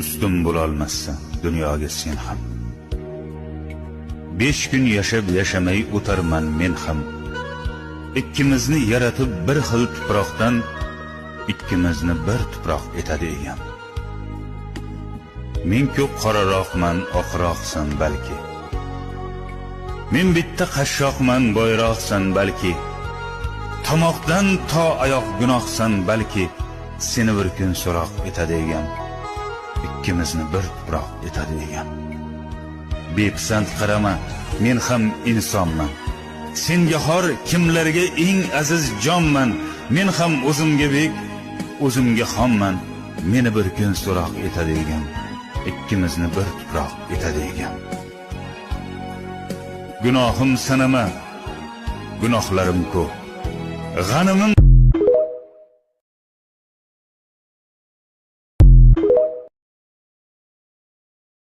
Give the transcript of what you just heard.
Ustun bo'lolmassan dunyoga sen ham. 5 kun yashab, yashamay o'tarman men ham. Ikkimizni yaratib bir xil tuproqdan, ikkimizni bir tuproq etadi Egam. Men ko'p qoraroqman, oqroqsan balki. Men bitta qashshoqman, boyroqsan balki. Tomoqdan to oyoq gunohsan balki. Seni bir kun so'roq etadi Egam. Ikkimizni bir tuproq etadi Egam. Bepisand qarama, men ham insonman. Senga xor kimlarga eng aziz jonman. Men ham o'zimga bek, o'zimga xonman. Meni bir kun so'roq etadi Egam. Ikkimizni bir tuproq etadi Egam. Gunohim sanama, gunohlarim ko'p. G'animim